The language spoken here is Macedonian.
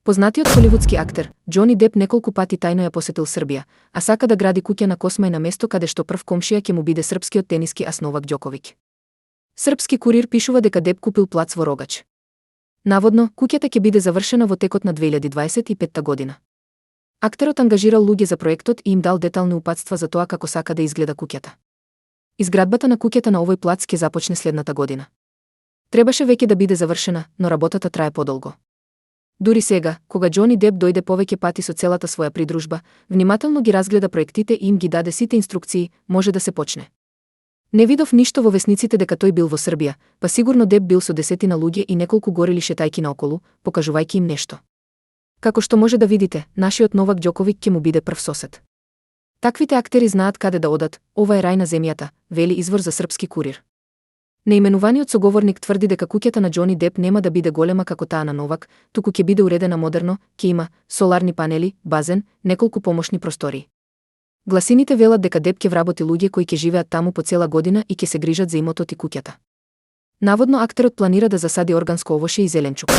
Познатиот холивудски актер Џони Деп неколку пати тајно ја посетил Србија, а сака да гради куќа на Космај на место каде што прв комшија ќе му биде српскиот тениски ас Новак Ѓоковиќ. Српски курир пишува дека Деп купил плац во Рогач. Наводно, куќата ќе биде завршена во текот на 2025 година. Актерот ангажирал луѓе за проектот и им дал детални упатства за тоа како сака да изгледа куќата. Изградбата на куќата на овој плац ќе започне следната година. Требаше веќе да биде завршена, но работата трае подолго. Дури сега, кога Џони Деп дојде повеќе пати со целата своја придружба, внимателно ги разгледа проектите и им ги даде сите инструкции, може да се почне. Не видов ништо во весниците дека тој бил во Србија, па сигурно Деп бил со десетина луѓе и неколку горели шетајки наоколу, покажувајќи им нешто. Како што може да видите, нашиот Новак Ѓоковиќ ќе му биде прв сосед. Таквите актери знаат каде да одат, ова е рај на земјата, вели извор за српски курир. Неименуваниот соговорник тврди дека куќата на Џони Деп нема да биде голема како таа на Новак, туку ќе биде уредена модерно, ќе има соларни панели, базен, неколку помошни простории. Гласините велат дека Деп ќе вработи луѓе кои ќе живеат таму по цела година и ќе се грижат за имотот и куќата. Наводно актерот планира да засади органско овошје и зеленчук.